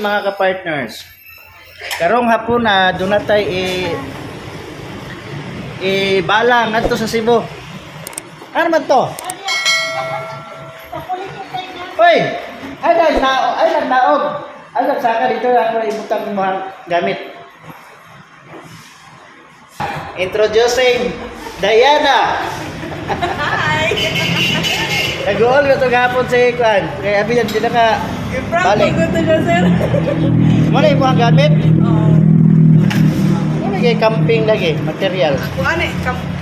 mga kapartners. Karong hapon na doon na tayo ibala ngadto sa Cebu. Ano man to? Hoy! Ay nagnaog, ay nagnaog. Ay nagsaka dito ako na ibutang mga gamit. Introducing Diana. Hi! Nag-uol ko to gahapon sa ikuan. Kaya abi yan sila ka Prank balik. ko to siya, sir. Mo na imong gamit. Oo. Mo na kay camping lagi material. Ako ano eh,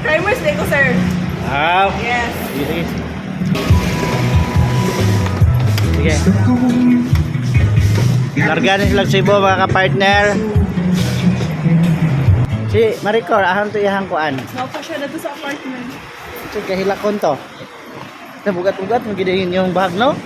climbers day ko, sir. Ah, Yes. sige, sige. Sige. Larga na sila sa Cebu, mga ka-partner. Si Maricor, ahang to ihang kuan. Naupa siya na to sa apartment. Ito kahilakon to. Nabugat-ugat mo gid yung bag, no?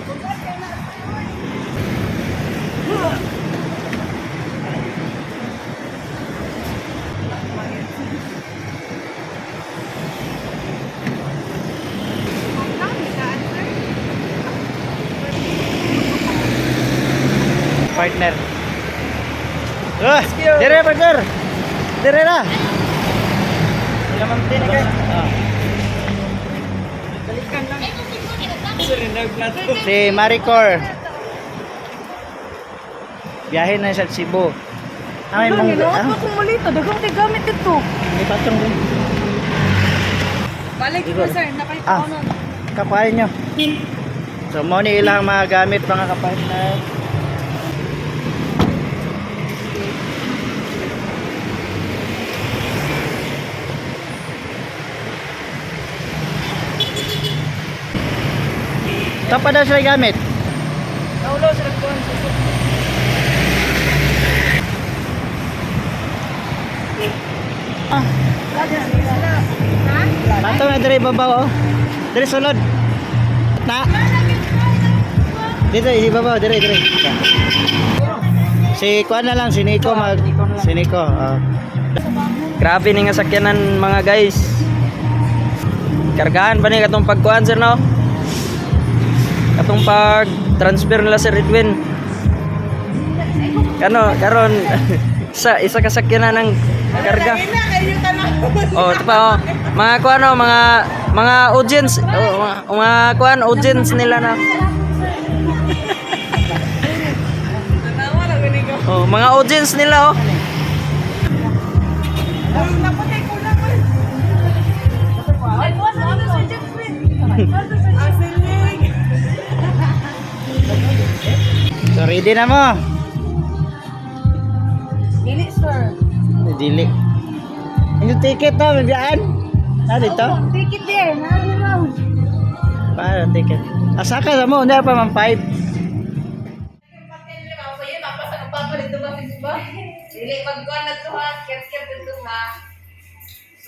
Partner. Ah, dire, partner. Dire na. Ah. Balikan lang. Si Maricor. Biyahe na sa Cebu. Ay, Ano, mong niluot ko kung mulito. Dagang kay gamit ito. May patong din. Balik ko, sir. Nakita Ah. ko nun. Kapain nyo. So, mo ni ilang mga gamit, mga kapartner. Ito pa daw sila gamit. Naulo sila ko. Ah. Patong na dire babaw oh. Dire sulod. Na. Dito ibabaw dire dire. Si kuan na lang si Nico mag si Nico. Oh. Grabe ni nga sakyanan, mga guys. Kargahan pa ni katong pagkuan, sir, no? Katong pag transfer nila Sir Edwin. Kano karon sa isa ka sakyanan ng karga. Lagi na kayo tanong. Oh, ito pa oh. Mga kuan oh, mga audience, oh, mga kuan audience nila na. Tanawa lang gani ko. Oh, mga audience nila oh. Napatay ko lang. Ay, buwas na to, Sir Jeffrey. Ang silig. So ready na mo. Dili, sir. Dili. Yung ticket na, may biyaan. Ah, dito? Ticket there. Nalo lang. Paano ticket? Asa ka sa mo, hindi pa man 5.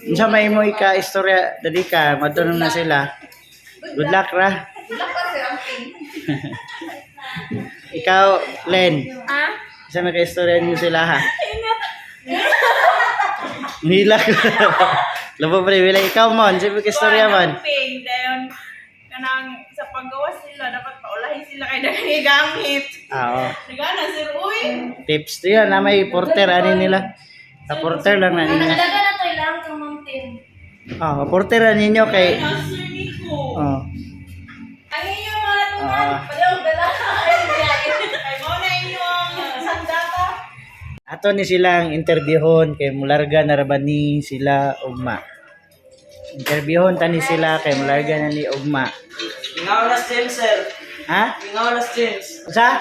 Unsa may mo ika istorya dali ka, madunong na sila. Good luck ra. Ikaw, Len. Ah? Isa may ka-istorya niyo sila ha. Hilak. Labo pa rin, wala ikaw mon, sa may ka-istorya mon. Camping, dayon kanang sa paggawas nila dapat paulahin sila kay daghan gamit. Ah, oo. Nagana sir, uy. Tips to yan, na may porter ani nila. Sa porter lang na ninyo. Talaga na to ilang kang mountain. Ah, porter na ninyo kay Ano, Sir Nico. oh. Ang inyong mga tungan, Ah. palaw dala. Ay mo na inyong sandata. Ato ni silang interviewon kay mularga na ra ba ni sila ugma. Interviewon tani sila kay mularga na ni ugma. Ingaw na James, sir. Ha? Ingaw na James. Sa?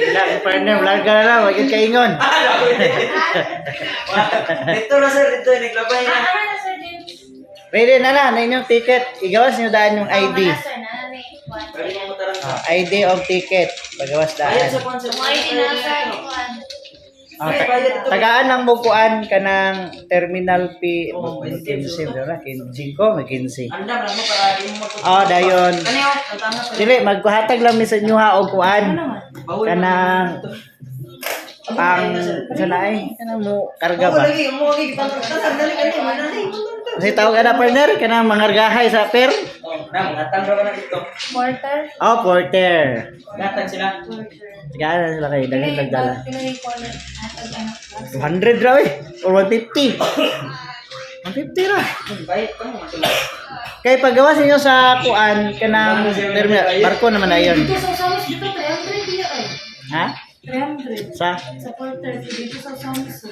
Wala, partner, mularga na lang, wag yun kaingon. Dito na sir, dito naglabay na. Ah, na Sir James. Ready na na, na inyong ticket. Igawas niyo daan yung ID. Na sir, na na ni. Pwede mo tarang. Ah, ID of ticket. Pagawas Bayad daan. sa kuan, sir. Mo ID na sir kuan. Ah, tagaan ang bukuan kanang Terminal P. Oh, 15, wala, 15, may 15. Andam lang mo para di mo matuto. Ah, dayon. Kani oh, ang tama pa. Dili, magkuhatag lang mi sa inyo ha og kuan. Bawal Kanang pang sa ay kanang mo karga Mo ba? lagi, mo lagi kitang dali kani, manali. Kasi tawag ka na, partner, kanang mangargahay sa per. Na, mga tangro ka na dito. Porter. Oh, porter. Gatag sila. Porter. Tagaan sila kay daghan nagdala. Pinoy corner. Atag ano. 200 raw eh or 150. 150 ra. Bayit ka mo. Kay paggawas ninyo sa kuan kanang terminal, barko naman na yun. Dito sa Samus, dito 300 niya eh. Ha? 300. Sa Sa porter, dito sa Samus.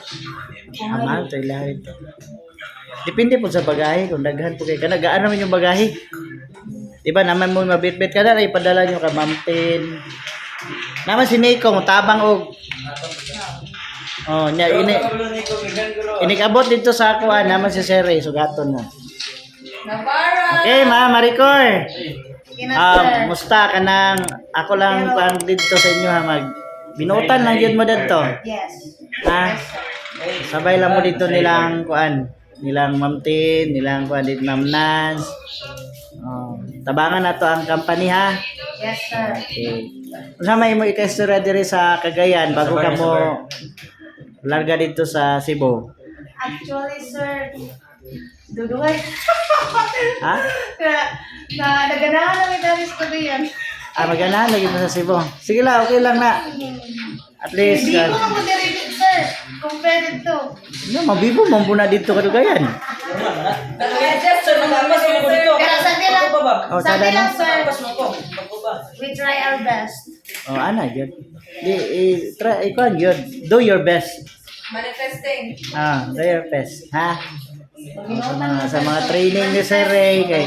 Ah, mahal to ilahin to. Depende po sa bagahe kung daghan po kay kana gaan naman yung bagahe. Di ba naman mo mabitbit ka na ipadala nyo ka Ma'am Tin. Naman si Nico mo tabang og. Oh, nya ini inikabot dito sa kuan naman si Sir Ray sugaton mo. Navarra! Okay, Ma Maricor. Ina, Ah, musta ka nang ako lang pang dito sa inyo ha mag binutan lang yun mo dito. Yes. Ha? Sabay lang mo dito nilang kuan, nilang Ma'am Tin, nilang kuan dito Ma'am Nance. Oh, tabangan na to ang company ha. Yes, sir. Okay. Unsa may imo ikaistorya diri sa Cagayan bago ka mo larga dito sa Cebu? Actually, sir, duduhay. Ha? Na, na naganahan namin dali sa Cagayan. Ah, maganahan lagi mo sa Cebu. Sige lang, okay lang na. At least, Hindi ko mo diri, sir. Compared to. no, mabibo mo na dito kadugayan. Sir, mag-ampas mo ko dito. Pero sabi lang, Oh, sabi sada na. lang, sir, Ampas mo ko. Pagkuba. we try our best. Oh, ana gyud. Di eh, try ikuan gyud. Do your best. Manifesting. Ah, do your best, ha? Sa mga training ni Sir Ray kay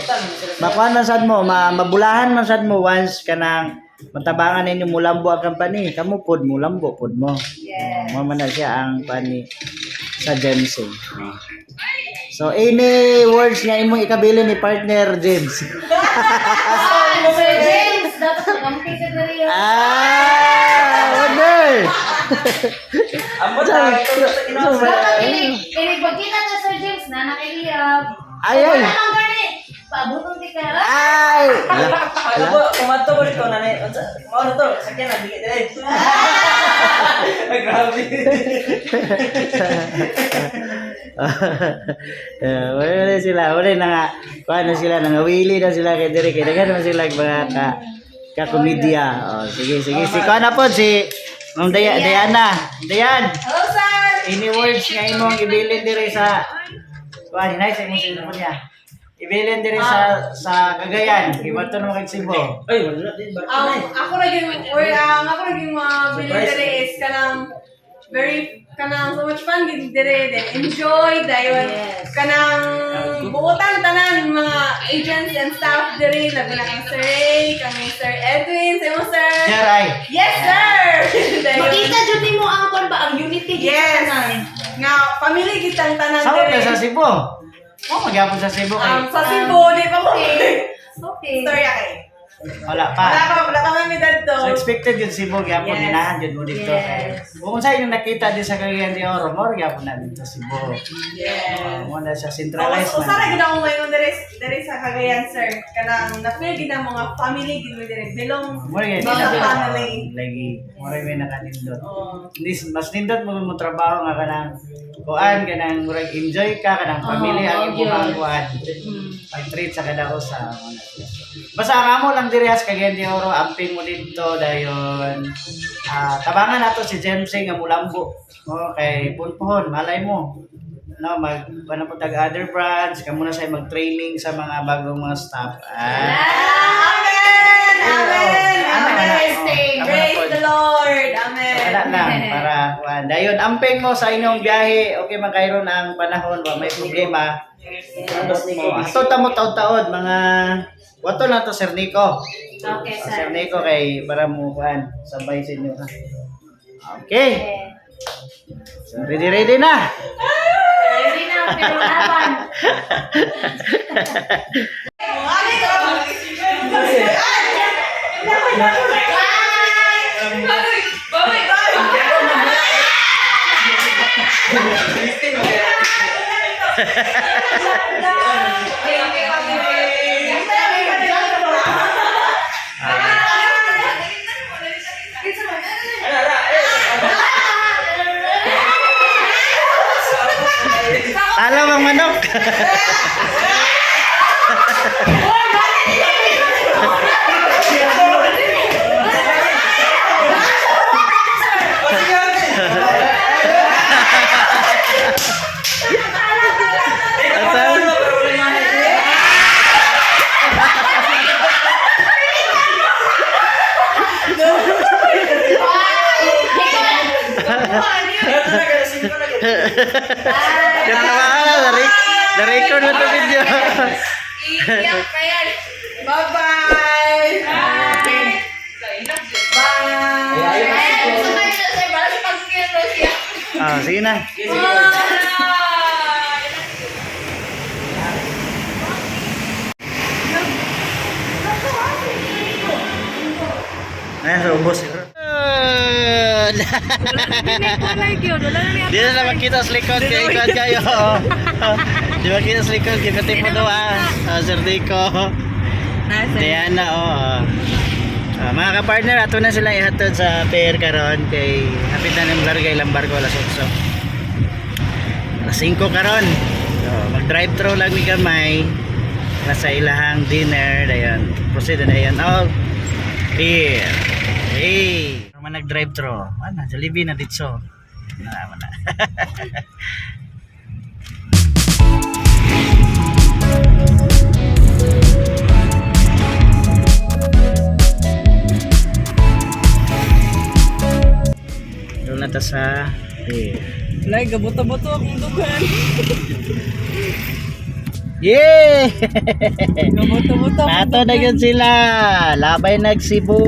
makuan man sad mo, mabulahan man sad mo once kanang matabangan ninyo mulambo ang company, kamo pod mulambo pod mo. Yes. Mo man na siya ang pani sa James. Eh. So any words nga imong ikabili ni partner James? Ah, Sir James, dapat magampi ka diri. Ah, wonder. Ambot na. Dapat ini, ini pagkita ka Sir James na nakailiyab. Ay, ay. Wala kang gani. Paabutong ti ka. Ay! Ala, Ano po, kumadto ko dito nanay. Unsa? Mao na to, sakyan na dili dili. Ay, grabe. Eh, wala na sila, wala na nga. Kuha na sila, nangawili na sila kay Derek. Kay daghan naman sila mga ka ka-komedya. Oh, sige, sige. Si kuha na po, si Ma'am Diana. Dayan, Hello, sir! any words nga imong ibilin dire sa kuha, hinay sa imong cellphone niya. Ibilin dire sa Cagayan. Ibato naman kag Cebu. Ay, wala din barko na. Ang ako naging or ang ako naging mga bilin Surprise. dire is kanang very kanang so much fun gid dire then enjoy dayon Yes. kanang buotan tanan mga agents and staff dire labi na kang Sir Ray, kang Sir Edwin, sa imo sir. Sir, ay. Yes sir. Dayon. Makita jud nimo ang kon ba ang unity jud sa Yes. tanan. Nga family kitang tanan Sama dire. ka sa Cebu. Oh, magyapon sa Cebu kay. Sa Cebu di pa ko. Okay. Sorry kay. Wala pa. Wala pa kami dadto. So expected yun Cebu gyapon Yes. ginahan jud mo dito. Yes. Kung sa inyong nakita din sa Cagayan de Oro, more gyapon na dito Cebu. Yes. Mo na siya centralized Usa man. ra gid ako ngayon dire dire sa Cagayan sir. Kanang na-feel gid ang mga family gid mo dire belong More gyud sa family. Lagi more may nakanindot. Oh. Hindi mas nindot mo mo trabaho nga kanang kuan kanang murag enjoy ka kanang pamilya ang Oh, imong yun. kuan. Pag-treat sa kada usa mo na siya. Basta ang amo lang diri sa Cagayan de Oro, amping mo dito dayon. Ah, tabangan nato si James nga mulambo. No, kay punpuhon, malay mo. No, mag ano po tag other branch, kamo na siya mag-training sa mga bagong mga staff. Ah. Amen! Amen! Ano, Amen! ano, oh, Praise the Lord! Amen! Wala lang para kuan. Dayon amping mo sa inyong biyahe, okay man kayron ang panahon, wa may problema. Ato ta mo taod-taod mga wato na to Sir Nico. Okay, Oh, sir. Sir Nico kay para mo kuan sabay sa inyo ha. Okay. So, ready ready na. Ready na, pero laban. Talo mang manok. Katawa, na-record mo to video. Iiyak ka yan. Bye-bye! Bye! Bye! Ay, gusto kayo na, sir. Para sa pag-kiro siya. Ah, sige na. Bye! Ayan, sa ubos. Di na naman kita sa likod kay ikot kayo. Di ba kita sa likod kay pati mo daw ah. Ah, Sir Rico. Diana oh. Ah, mga ka-partner, ato na sila ihatod sa pier karon kay hapit na ng larga ilang barko alas 8. Alas 5 karon. So, mag-drive thru lang mi gamay nasa ilahang dinner dayon. Proceed na dayon. Oh. Pier. Hey, man nag-drive thru. Ana, Jollibee na ditso. Wala, wala. Doon na ta sa pier. Lai, gabuto-buto akong dugan. Yay! Gabuto-buto akong Nato na yun sila. Labay nag Cebu.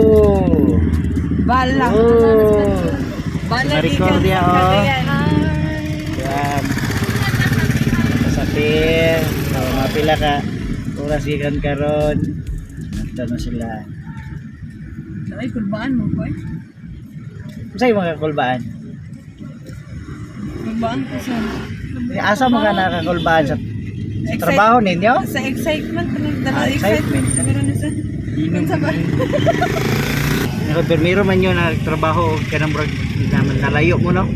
Bala. Oh. Bala Na-record gikan ya, sa oh. Cagayan. Yan. Sa pier. So, mapila ka. Oras gikan karon. Nato na sila. Ay, kulbaan mo ko eh. Sa'yo mga kakulbaan? Kulbaan ko sa... Eh, asa mo ka nakakulbaan sa, sa trabaho ninyo? Sa excitement. Ah, excitement. Meron na sa... Unsa ba? Ako, permiro man yun nagtrabaho og kanang murag naman nalayo mo no?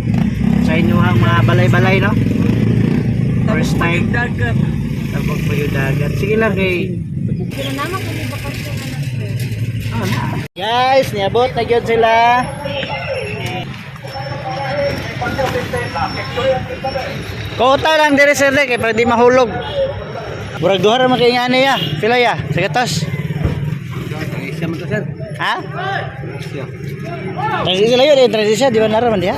Sa inyong mga balay-balay no? First time. Dagat. Tabog pa yung dagat. Sige lang kay Pero naman kami bakasyon na lang, sir. Guys, niabot na gyud sila. Kota lang dire sir kay para di mahulog. Murag duha ra man kay nga niya. Pila ya? Sa gatos. Ha? Transisi lang yun, eh. Transisi, di ba naraman diha?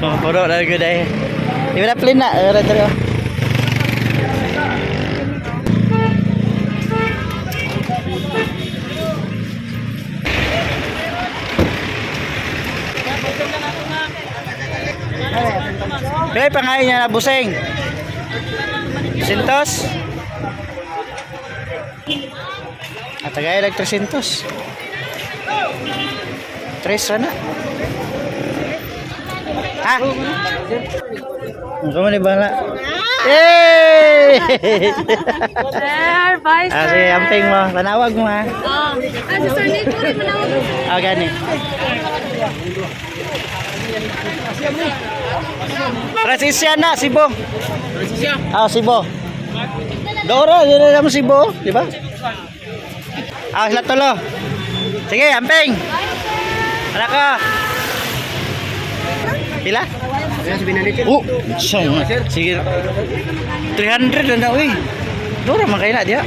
Oh, puro na gud ay. Di ba na plane na? Ora dere. oh. Kaya pangalan niya na buseng. Sintos. At tagay lag 300. Tres ra na. Ha? Ang kamo ni bala. Yay! Sir, bye, Ah, sige, amping mo. Panawag mo ha. Ah, si Sir Nico rin manawag. Ah, gani. Transisya na, Sibo. Transisya? Ah, Sibo. Dora, yun na naman Sibo, di ba? Ah, sila tulo. Sige, amping. Wala ka. Pila? Oh, siyang. Sige. 300 lang na, uy. Dora man kayo na, diya.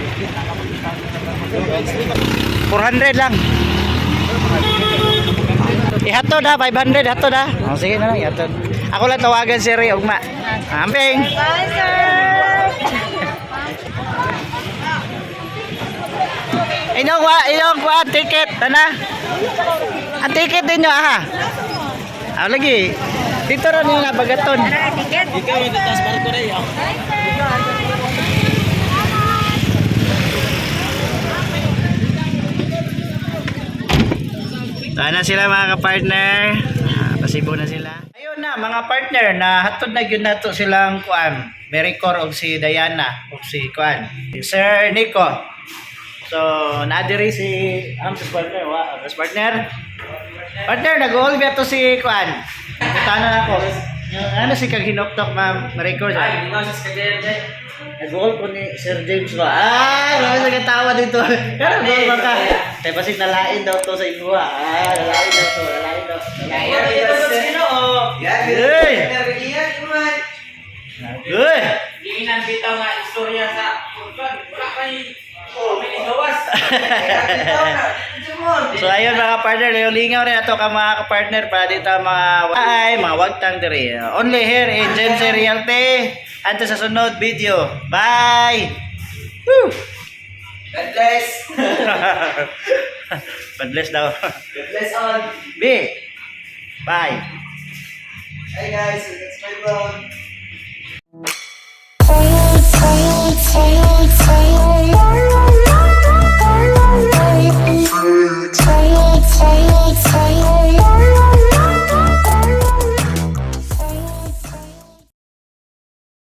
400 lang. Ihatod ha, 500 hatod ha. Oh, sige na lang, ihatod. Ako lang tawagan si Ray ugma. Amping. Bye, sir. Inyong wa, inyong wa ticket, tana. Ang ticket ninyo ah. Ah, lagi. Dito ra niyo nabagaton. Ticket. Bye, sir. Tana sila mga ka-partner. Ah, pasibo na sila. Ayun na mga partner na hatod na gyud nato silang kuan. Mericor og si Diana og si kuan. Sir Nico. So, naadiri si ang si partner wa, ang partner. Partner nag-all to si kuan. Tana ako. Ano si kag hinoktok ma'am Mericor? Ay, Nag-all ko ni Sir James ba? Ah, grabe sa katawa dito. Pero goal ba ka? Kaya basig nalain daw to sa ibuha. Ah, nalain daw to, nalain daw. Nalain. Uy! Uy! Giinan bitaw nga istorya sa wala kay. Gawas. So ayun, mga partner, lingaw rin ato ka mga ka-partner para dito ang mga ay mga wagtang diri. Only here in James Realty. Anto sa sunod video. Bye. Woo! God bless. God bless daw. God bless all. B. Bye. Hi guys, that's my vlog.